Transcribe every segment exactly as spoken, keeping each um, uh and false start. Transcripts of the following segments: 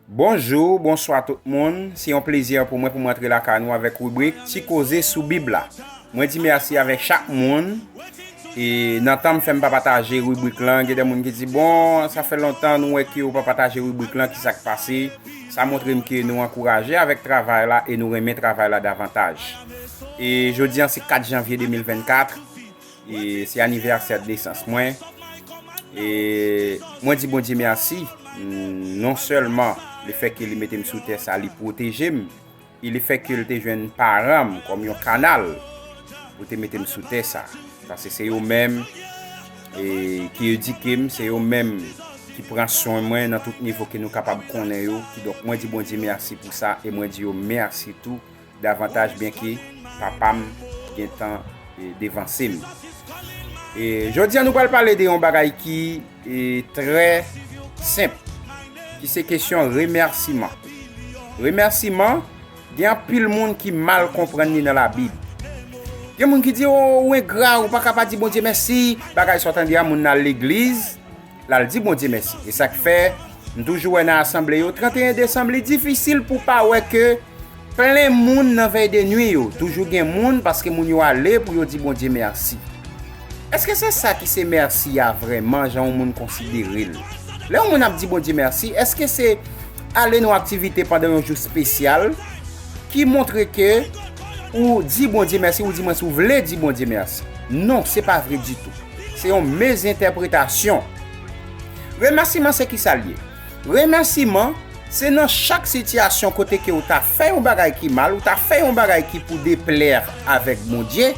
Bonjou, bonswa tout moun. Se yon plezi pou mwen pou mwen antre lakay nou avèk ribrik Ti Koze sou Bib la. Mwen di mèsi avèk chak moun. E nan tan m fè m pa pataje ribrik lan, gen de moun ki di, "Bon, sa fè lontan nou wè ke ou pa pataje ribrik lan, ki sa k pase?" Sa montre m ke nou ankouraje avèk travay la e nou renmen travay la davantaj. E jodi an se kat janvye de mil vennkat. E se anivèsè de nesans mwen. E mwen di Bondye mèsi, mm, non sèlman lefètke li mete m sou tè sa, li pwoteje m, e lefètke l te jwenn paran m kòm yon kanal pou te mete m sou tè sa. Paske se yo menm, e, ki edike m, se yo menm ki pran swen mwen nan tout nivo ke nou kapab konnen yo. Kidonk, mwen di Bondye mèsi pou sa, e mwen di yo mèsi tou davantaj, byenke papa m gentan, e, devanse m. E jodi a, nou pral pale de yon bagay ki, e, trè senp, ki se kesyon remèsiman. Remèsiman, gen anpil moun ki mal konprann li nan Labib. Gen moun ki di, "O, ou engra, ou pa ka pa di Bondye mèsi." Bagay sa w tande a, moun nan legliz, l al di Bondye mèsi. E sa k fè, m toujou wè nan asanble yo, tranteyen desanm, li difisil pou pa wè ke plen moun nan vèy de nwi yo, toujou gen moun, paske moun yo ale pou yo di Bondye mèsi. Èske se sa ki se mèsi a vrèman, jan yon moun konsidere l? Lè yon moun ap di Bondye mèsi, èske se ale nan yon aktivite pandan yon jou espesyal ki montre ke ou di Bondye mèsi, ou di mwen si w vle di Bondye mèsi? Non, se pa vre ditou. Se yon mezentèpretasyon. Remèsiman se ki sa l ye? Remèsiman se nan chak sitiyasyon kote ke ou ta fè yon bagay ki mal, ou ta fè yon bagay ki pou deplè avèk Bondye,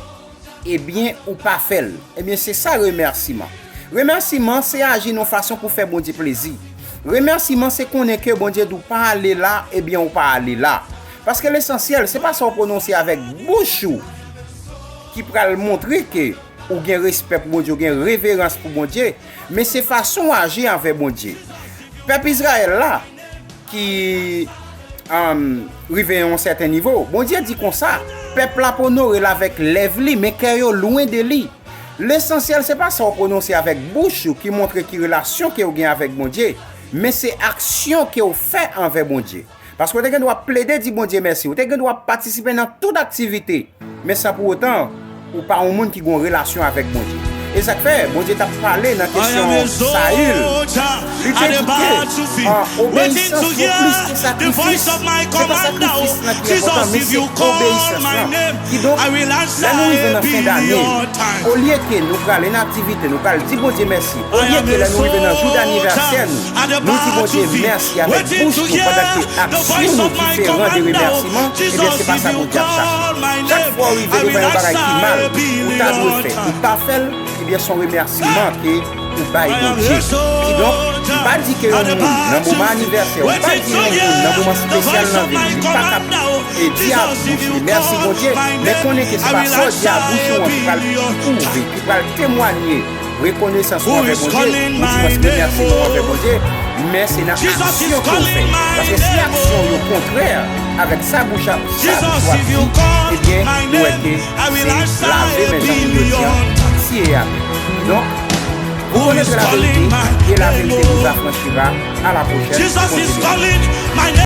ebyen, ou pa fè l. Ebyen, se sa remèsiman. Remèsiman se aji nan yon fason pou fè Bondye plezi. Remèsiman se konnen ke Bondye di w pa ale la, ebyen, ou pa ale la. Paske lesansyèl, se pa sa w pwononse avèk bouch ou ki pral montre ke ou gen respè pou Bondye, ou gen reverans pou Bondye, men se fason w aji avè Bondye. Pèp Izrayèl la, ki, um, rive yon sèten nivo, Bondye di konsa, pèp la pou onore l avèk lèv li, men kè yo lwen de li. Lesansyèl, se pa sa w pwononse avèk bouch ou ki montre ki relasyon ke w gen avèk Bondye, men se aksyon ke w fè anvè Bondye. Paske w te gen dwa plede di Bondye mèsi, w te gen dwa patisipe nan tout aktivite, men san pou otan, ou pa yon moun ki gen yon relasyon avèk Bondye. E sa k fè, Bondye t ap pale nan kesyon Sayil. Li te di ke, ah, obeyisans vo plis ke sakrifis. Se pa sakrifis lan ki enpòtan, men se obeyisans lan. Kidonk, lè nou rive nan fen dane, olye ke nou prale nan aktivite, nou pral di Bondye mèsi. Olye ke lè nou rive nan jou danivèsè nou, nou di Bondye mèsi avèk bouch nou pandan ke aksyon nou diferan de remèsiman, ebyen, se pa sa Bondye ap chache. Chak fwa w rive devan yon bagay ki mal, ou ta dwe fè, ou pa fè l, ebyen, se yon remèsiman ke ou bay Bondye. Kidonk, m pa di ke yon moun nan moman anivèsè, ou pa di yon moun nan moman espesyal nan vi l, li pa ka, e, di ak bouch li, "Mèsi, Bondye," men konnen ke se pa sa w di ak bouch ou an ki pral pwouve, ki pral temwanye rekonesans ou anvè Bondye, ou di mwen remèsiman ou anvè Bondye, men se nan aksyon ke w fè. Paske si aksyon yo kontrè avèk sa bouch ap, sa bouch ou ap di, ebyen, nou wè ke se lave men, jan moun yo di an, siye a. Donk, vous connaîtrez la vérité, et la vérité vous affranchira. À la prochaine. Bondye beni.